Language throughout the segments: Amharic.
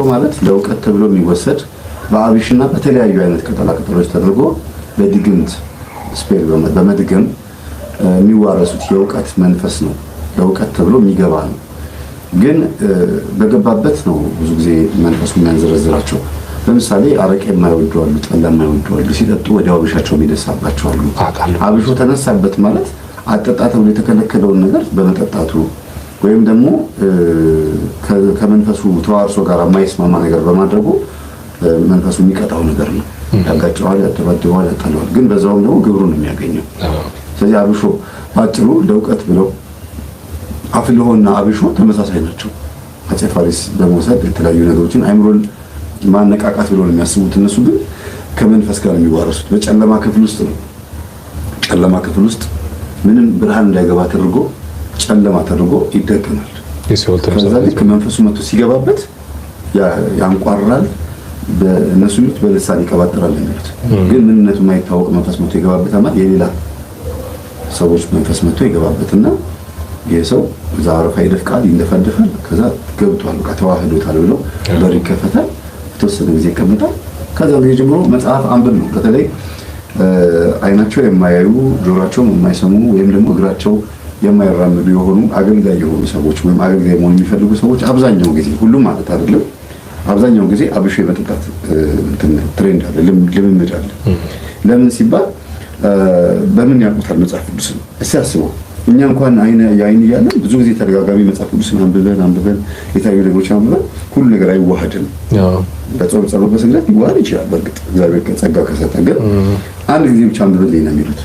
ማለት ለእውቀት ተብሎ የሚወሰድ በአብሽና በተለያዩ አይነት ቅጠላ ቅጠሎች ተደርጎ በድግምት spell በመድገም የሚዋረሱት የእውቀት መንፈስ ነው። ለእውቀት ተብሎ የሚገባ ነው። ግን በገባበት ነው ብዙ ጊዜ መንፈሱ የሚያንዘረዝራቸው። ለምሳሌ አረቄ የማይወዱ አሉ፣ ጠላ የማይወዱ አሉ። ሲጠጡ ወዲያው አብሻቸው የሚነሳባቸው አሉ። አብሾ ተነሳበት ማለት አጠጣ ተብሎ የተከለከለውን ነገር በመጠጣቱ ወይም ደግሞ ከመንፈሱ ተዋርሶ ጋር የማይስማማ ነገር በማድረጉ መንፈሱ የሚቀጣው ነገር ነው። ያጋጨዋል፣ ያደባድበዋል፣ ያጣለዋል። ግን በዛውም ደግሞ ግብሩን ነው የሚያገኘው። ስለዚህ አብሾ ባጭሩ ለእውቀት ብለው አፍልሆና አብሾ ተመሳሳይ ናቸው። አፄ ፋሪስ በመውሰድ የተለያዩ ነገሮችን አይምሮን ማነቃቃት ብለው ነው የሚያስቡት። እነሱ ግን ከመንፈስ ጋር የሚዋረሱት በጨለማ ክፍል ውስጥ ነው። ጨለማ ክፍል ውስጥ ምንም ብርሃን እንዳይገባ ተደርጎ ጨለማ ተደርጎ ይደገማል። ከዛ ልክ መንፈሱ መጥቶ ሲገባበት ያንቋራል። እነሱ የሚሉት በልሳን ይቀባጥራል የሚሉት ግን ምንነቱ የማይታወቅ መንፈስ መጥቶ ይገባበታል። ማለት የሌላ ሰዎች መንፈስ መጥቶ ይገባበትና ይህ ሰው እዛ አረፋ ይደፍቃል፣ ይንደፈደፋል። ከዛ ገብቷል፣ በቃ ተዋህዶታል ብሎ በር ይከፈታል። የተወሰነ ጊዜ ይቀመጣል። ከዛ ጊዜ ጀምሮ መጽሐፍ አንብብ ነው። በተለይ አይናቸው የማያዩ ጆሯቸውም የማይሰሙ ወይም ደግሞ እግራቸው የማይራመዱ የሆኑ አገልጋይ የሆኑ ሰዎች ወይም አገልጋይ መሆን የሚፈልጉ ሰዎች አብዛኛው ጊዜ፣ ሁሉም ማለት አይደለም፣ አብዛኛው ጊዜ አብሾ የመጠጣት trend አለ፣ ልምምድ አለ። ለምን ሲባል በምን ያውቁታል መጽሐፍ ቅዱስን? እስቲ አስበው። እኛ እንኳን አይን የአይን እያለን ብዙ ጊዜ ተደጋጋሚ መጽሐፍ ቅዱስን አንብበን አንብበን የተለያዩ ነገሮችን አንብበን ሁሉ ነገር አይዋሃድም። በጾም ጸሎት፣ በስግደት ሊዋሃድ ይችላል። በእርግጥ እግዚአብሔር ጸጋ ከሰጠ ግን አንድ ጊዜ ብቻ አንብብልኝ ነው የሚሉት።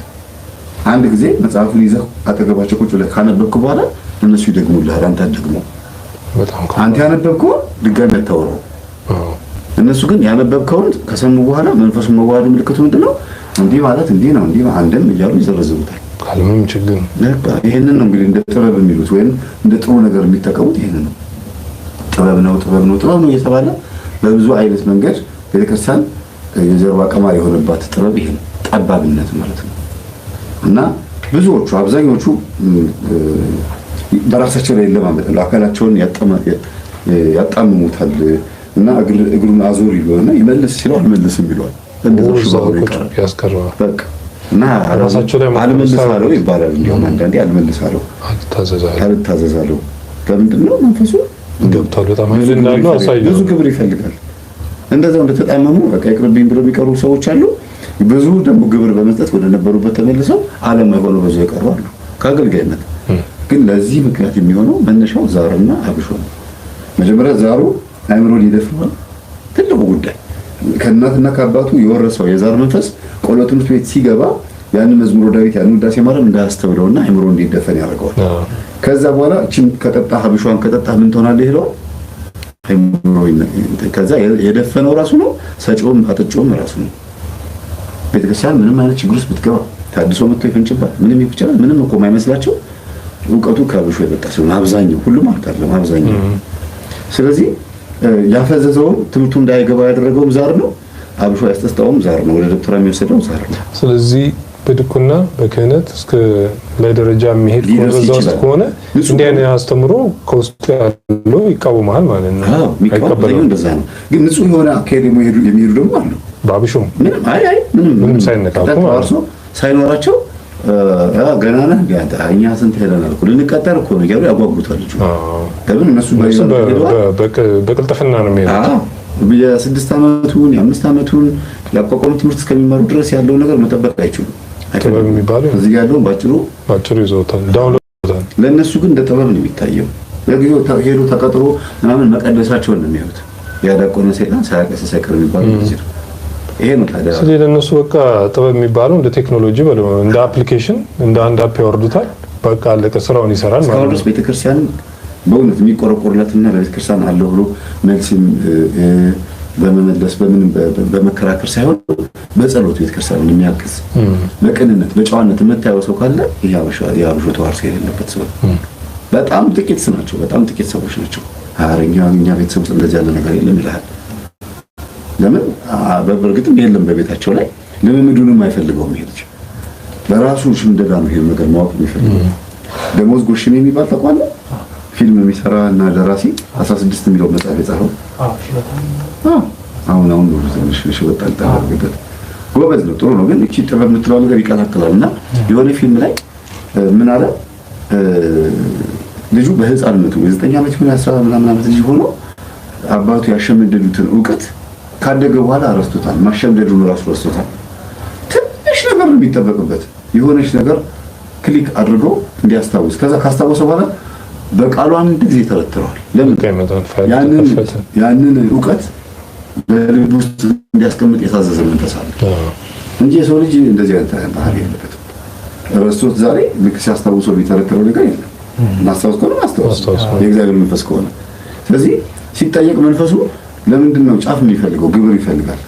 አንድ ጊዜ መጽሐፉን ይዘህ አጠገባቸው ቁጭ ብለህ ካነበብክ በኋላ እነሱ ይደግሙልሃል። አንተ ደግሞ አንተ ያነበብከውን ድጋሚ አታወራው። እነሱ ግን ያነበብከውን ከሰሙ በኋላ መንፈሱን መዋሃዱ ምልክቱ ምንድን ነው? እንዲህ ማለት እንዲህ ነው እንዲህ አንድም እያሉ ይዘረዝሩታል። ምንም ችግር ይህንን ነው እንግዲህ እንደ ጥበብ የሚሉት ወይም እንደ ጥሩ ነገር የሚጠቀሙት ይህንን ነው። ጥበብ ነው ጥበብ ነው ጥበብ ነው እየተባለ በብዙ አይነት መንገድ ቤተክርስቲያን የጀርባ ቀማር የሆነባት ጥበብ ይሄ ነው፣ ጠባብነት ማለት ነው። እና ብዙዎቹ አብዛኞቹ በራሳቸው ላይ ይለማመጣሉ፣ አካላቸውን ያጣምሙታል። እና እግሩን አዞር ይለውና ይመልስ ሲለው አልመልስም ይለዋል። በቃ እና አልመልስ አለው ይባላል። እንዲሁም አንዳንዴ አልመልስ አለው አልታዘዛለው። ለምንድን ነው መንፈሱ ገብቷል። በጣም ኃይል እንዳለው አሳየው። ብዙ ግብር ይፈልጋል። እንደዛው እንደተጣመሙ በቃ ይቅርብኝ ብሎ የሚቀሩ ሰዎች አሉ። ብዙ ደግሞ ግብር በመስጠት ወደ ነበሩበት ተመልሰው ዓለማዊ ሆነው ብዙ የቀሩ አሉ። ከአገልጋይነት ግን ለዚህ ምክንያት የሚሆነው መነሻው ዛርና አብሾ ነው። መጀመሪያ ዛሩ አእምሮን ይደፍነዋል። ትልቁ ጉዳይ ከእናትና ከአባቱ የወረሰው የዛር መንፈስ ቆሎ ትምህርት ቤት ሲገባ ያንን መዝሙረ ዳዊት ያንን ውዳሴ ማርያም እንዳያስተውለውና አእምሮ እንዲደፈን ያደርገዋል። ከዛ በኋላ እቺን ከጠጣ ሀብሿን ከጠጣ ምን ትሆናለህ ይለዋል። ከዛ የደፈነው ራሱ ነው፣ ሰጪውም አጠጪውም ራሱ ነው። ቤተክርስቲያን ምንም አይነት ችግር ውስጥ ብትገባ ታድሶ መጥቶ ይፈንጭባት ምንም ይፍጭባት ምንም እኮ የማይመስላቸው እውቀቱ ከአብሾ የመጣ ሲሆን አብዛኛው፣ ሁሉም አይደለም አብዛኛው። ስለዚህ ያፈዘዘውም ትምህርቱ እንዳይገባ ያደረገውም ዛር ነው። አብሾ ያስጠጣውም ዛር ነው። ወደ ደብተራ የሚወሰደው ዛር ነው። ስለዚህ በድቁና በክህነት እስከ ላይ ደረጃ የሚሄድ ከሆነ በዛ ውስጥ ከሆነ እንዲህ አይነት አስተምሮ ከውስጡ ያለው ይቃወማል ማለት ነው። አዎ የሚቃወመው እንደዛ ነው። ግን ንጹህ የሆነ አካሄድ የሚሄዱ ደግሞ አሉ። በአብሾ ምንም አይ አይ ምንም ምንም ሳይነካኩ ማለት ነው ሳይኖራቸው ገና ነህ እኛ ስንት ሄደናል እኮ ልንቀጠር እኮ ነው እያሉ ያጓጉታል ልጁ። ለምን እነሱ በቅልጥፍና ነው የሚሄዱት። የ6 ዓመቱን የ5 ዓመቱን ያቋቋሙ ትምህርት እስከሚማሩ ድረስ ያለው ነገር መጠበቅ አይችሉም። ጥበብ የሚባለው እዚህ ያለውን ባጭሩ ባጭሩ ይዘውታል፣ download ለእነሱ ግን እንደ ጥበብ ነው የሚታየው። ለጊዜው ሄዶ ተቀጥሮ ምናምን መቀደሳቸውን ነው የሚያዩት። ያዳቆነ ሰይጣን ሳያቀስስ አይቀርም የሚባለው ጊዜ ነው። ይሄ ነው ታዲያ። ስለዚህ ለእነሱ በቃ ጥበብ የሚባለው እንደ ቴክኖሎጂ በለው እንደ application እንደ አንድ app ያወርዱታል። በቃ አለቀ፣ ስራውን ይሰራል ማለት ነው። እስካሁን ቤተክርስቲያን በእውነት የሚቆረቆርለትና ለቤተክርስቲያን አለው ብሎ መልስም በመመለስ በምንም በመከራከር ሳይሆን በጸሎት ቤተክርስቲያንን የሚያግዝ በቅንነት በጨዋነት የምታየው ሰው ካለ ይሄ አብሾ ተዋርሶ የሌለበት ሰው በጣም ጥቂት ናቸው። በጣም ጥቂት ሰዎች ናቸው። ኧረ እኛ ቤተሰብ ውስጥ እንደዚህ ያለ ነገር የለም ይልሃል። ለምን በእርግጥም የለም በቤታቸው ላይ ልምምዱንም አይፈልገውም። ይሄ ልጅ በራሱ ሽምደዳ ነው ይሄን ነገር ማወቅ የሚፈልገው። ደሞዝ ጎሽሜ የሚባል ታውቀዋለህ? ፊልም የሚሰራ እና ደራሲ 16 የሚለው መጽሐፍ የጻፈው አሁን አሁን ነው ትንሽ ሽበት ጣል አድርገበት። ጎበዝ ነው፣ ጥሩ ነው። ግን እቺ ጥበብ የምትለው ነገር ይቀላቅላል። እና የሆነ ፊልም ላይ ምን አለ፣ ልጁ በህፃንነቱ የ9 ዓመት ይሁን 10 ምናምን ዓመት ልጅ ሆኖ አባቱ ያሸመደዱትን እውቀት ካደገ በኋላ ረስቶታል። ማሸምደዱን ራሱ ረስቶታል። ትንሽ ነገር ነው የሚጠበቅበት፣ የሆነች ነገር click አድርጎ እንዲያስታውስ። ከዛ ካስታወሰ በኋላ በቃሉ አንድ ጊዜ ተረትረዋል። ለምን ያንን እውቀት በልብ ውስጥ እንዲያስቀምጥ የታዘዘ መንፈስ አለ እንጂ የሰው ልጅ እንደዚህ አይነት ባህሪ የለበትም። ረስቶት ዛሬ ልክ ሲያስታውሰው የሚተረትረው ነገር የለም። ማስታወስ ከሆነ ማስታወስ የእግዚአብሔር መንፈስ ከሆነ፣ ስለዚህ ሲጠየቅ መንፈሱ ለምንድን ነው ጫፍ የሚፈልገው? ግብር ይፈልጋል፣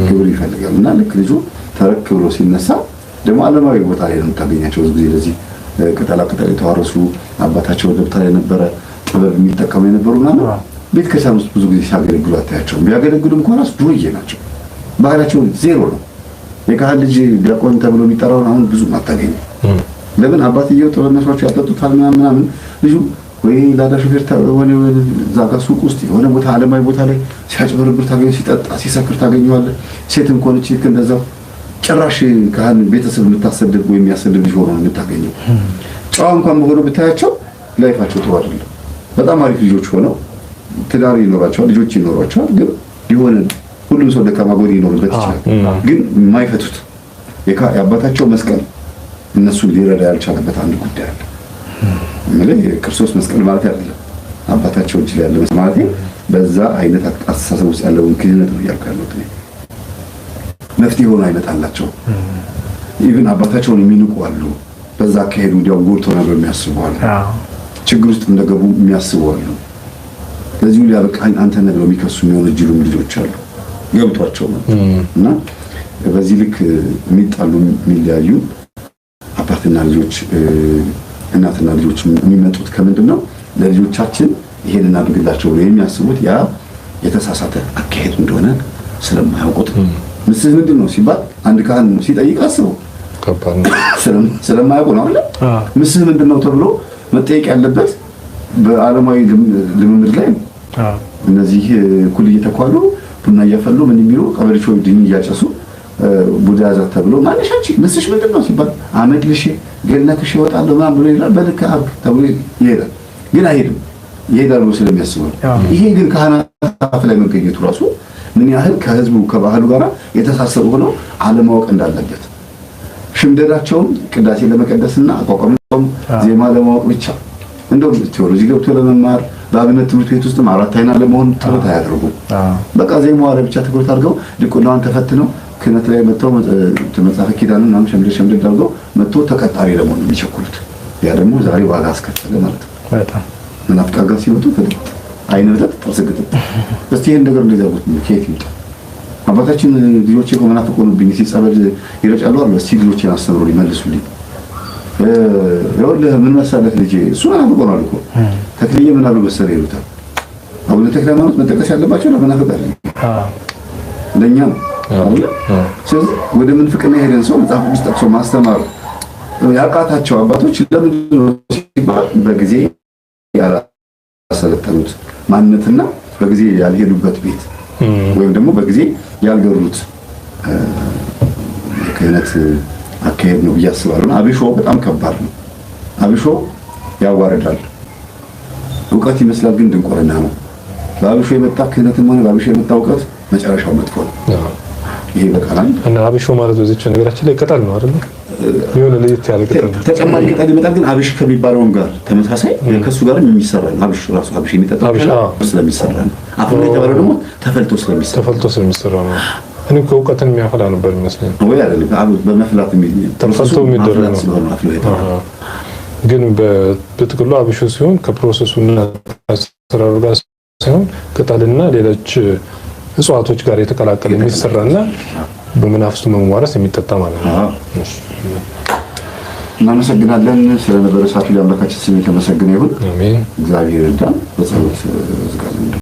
ግብር ይፈልጋል። እና ልክ ልጁ ተረክ ብሎ ሲነሳ ደግሞ ዓለማዊ ቦታ ላይ ነው የምታገኛቸው። ብዙ ጊዜ ለዚህ ቅጠላ ቅጠል የተዋረሱ፣ አባታቸው ደብተራ የነበረ፣ ጥበብ የሚጠቀሙ የነበሩ ምናምን ቤተክርስቲያን ውስጥ ብዙ ጊዜ ሲያገለግሉ አታያቸውም። ቢያገለግሉም እንኳን ራሱ ዱርዬ ናቸው። ባህላቸው ዜሮ ነው። የካህን ልጅ ዲያቆን ተብሎ የሚጠራውን አሁን ብዙም አታገኝም። ለምን? አባትየው ጥበብ መስሏቸው ያጠጡታል ምናምን ምናምን። ልጁ ወይ ላዳ ሾፌር ሆነ፣ እዛ ጋር ሱቅ ውስጥ የሆነ ቦታ ዓለማዊ ቦታ ላይ ሲያጭበረብር ታገኘ፣ ሲጠጣ ሲሰክር ታገኘዋለህ። ሴትም ከሆነች ልክ እንደዛው ጭራሽ ካህን ቤተሰብ የምታሰድብ ወይ የሚያሰድብ ልጅ ሆኖ ነው የምታገኘው። ጨዋ እንኳን በሆነ ብታያቸው life ኣቸው ጥሩ አይደለም። በጣም አሪፍ ልጆች ሆነው ትዳር ይኖራቸዋል፣ ልጆች ይኖሯቸዋል። ግን የሆነ ሁሉም ሰው ደካማ ጎን ይኖርበት ይችላል። ግን የማይፈቱት የአባታቸው መስቀል እነሱን ሊረዳ ያልቻለበት አንድ ጉዳይ አለ። እምልህ የክርስቶስ መስቀል ማለት አይደለም፣ አባታቸው እጅ ላይ ያለ ማለት፣ በዛ አይነት አስተሳሰብ ውስጥ ያለውን ክህነት ነው እያልኩ ያለሁት እኔ። መፍትሄ ሆኖ አይመጣላቸውም። Even አባታቸውን የሚንቁ አሉ። በዛ አካሄዱ እንዲያውም ጎድቶናል ብለው የሚያስቡ አሉ። ችግር ውስጥ እንደገቡ የሚያስቡ አሉ። ለዚሁ ሊያበቃኝ አንተ ነህ ብለው የሚከሱ የሚወነጅሉም ልጆች አሉ። ገብቷቸው ማለት እና በዚህ ልክ የሚጣሉ፣ የሚለያዩ አባትና ልጆች፣ እናትና ልጆች የሚመጡት ከምንድን ነው? ለልጆቻችን ይሄን እናድርግላቸው ብለው የሚያስቡት ያ የተሳሳተ አካሄድ እንደሆነ ስለማያውቁት። ምስህ ምንድን ነው ሲባል አንድ ካህን ሲጠይቅ አስበው፣ ስለማያውቁ ነው አይደል? ምስህ ምንድን ነው ተብሎ መጠየቅ ያለበት በዓለማዊ ልምምድ ላይ ነው። እነዚህ ኩል እየተኳሉ፣ ቡና እያፈሉ፣ ምን የሚሉ፣ ቀበሪቾ ድኝ እያጨሱ፣ ቡዳ ያዛት ተብሎ ማነሽ አንቺ ምስሽ ምንድን ነው ሲባል አመድ ልሼ ገነትሽ እወጣለሁ ምናምን ብሎ ይላል። በልክ አድርግ ተብሎ ይሄዳል። ግን አይሄድም። ይሄዳል ብሎ ስለሚያስቡ ነው። ይሄ ግን ካህናት ላይ መገኘቱ ራሱ ምን ያህል ከህዝቡ ከባህሉ ጋር የተሳሰሩ ሆነው አለማወቅ እንዳለበት፣ ሽምደዳቸውን ቅዳሴ ለመቀደስና አቋቋም ዜማ ለማወቅ ብቻ፣ እንደውም ቴዎሎጂ ገብቶ ለመማር በአብነት ትምህርት ቤት ውስጥም አራት አይና ለመሆን ጥረት አያደርጉም። በቃ ዜማዋ ላይ ብቻ ትኩረት አድርገው ድቁናዋን ተፈትነው ክህነት ላይ መጥተው መጽሐፈ ኪዳንን ምናምን ሸምደድ ሸምደድ አድርገው መጥቶ ተቀጣሪ ለመሆን ነው የሚቸኩሉት። ያ ደግሞ ዛሬ ዋጋ አስከፈለ ማለት ነው። መናፍቃን ጋር ሲመጡ ፍጥጥ፣ አይን ብጠጥ ጥርስ ግጥጥ። እስቲ ይሄን ነገር እንዴት ያውቁት? ከየት ይምጣ? አባታችን ልጆቼ እኮ መናፍቅ ሆኑብኝ ሲጸበል ይረጫሉ አሉ። እስቲ ልጆቼን አስተምሩልኝ፣ መልሱልኝ። ይኸውልህ ምን መሰለህ ልጄ፣ እሱ መናፍቅ ሆኗል እኮ፣ ተክልዬ ምን አሉ መሰለህ ይሉታል። አቡነ ተክለ ሃይማኖት መጠቀስ ያለባቸው ለመናፍቅ አይደለም፣ ለእኛ ነው አይደል? ስለዚህ ወደ ምንፍቅና የሄደን ሰው መጽሐፍ ቅዱስ ጠቅሶ ማስተማር ያቃታቸው አባቶች ለምንድን ነው ሲባል በጊዜ ያላሰለጠኑት ማንነትና በጊዜ ያልሄዱበት ቤት ወይም ደግሞ በጊዜ ያልገሩት የክህነት አካሄድ ነው ብዬ አስባለሁ። አብሾ በጣም ከባድ ነው። አብሾ ያዋርዳል። እውቀት ይመስላል ግን ድንቁርና ነው። በአብሾ የመጣ ክህነትም ሆነ በአብሾ የመጣ እውቀት መጨረሻው መጥፎ ነው። ይሄ በቃላል። እና አብሾ ማለት በዚች ነገራችን ላይ ቅጠል ነው አይደል? የሆነ ለየት ያለ ቅጠል ነው። ተጨማሪ ቅጠል ይመጣል፣ ግን አብሽ ከሚባለውም ጋር ተመሳሳይ ከሱ ጋርም የሚሰራ ነው። አብሽ ራሱ አብሽ የሚጠጣው ስለሚሰራ ነው። አፍሎ የተባለው ደግሞ ተፈልቶ ስለሚሰራ ተፈልቶ ስለሚሰራ ነው። እኔ እኮ እውቀትን የሚያፈላ ነበር ይመስለኝ። ወይ አይደለም፣ በመፍላት ተፈልቶ የሚደረግ ነው። ስለሆነ አፍሎ የተባለው። ግን በጥቅሉ አብሾ ሲሆን ከ process ኡና አሰራሩ ጋር ሳይሆን ቅጠልና ሌሎች እጽዋቶች ጋር የተቀላቀለ የሚሰራና በመናፍስቱ መዋረስ የሚጠጣ ማለት ነው። እናመሰግናለን ስለነበረ ሰዓቱ። የአምላካችን ስም የተመሰገነ ይሁን። አሜን። እግዚአብሔር ይርዳን። በጸሎት ዝጋለን።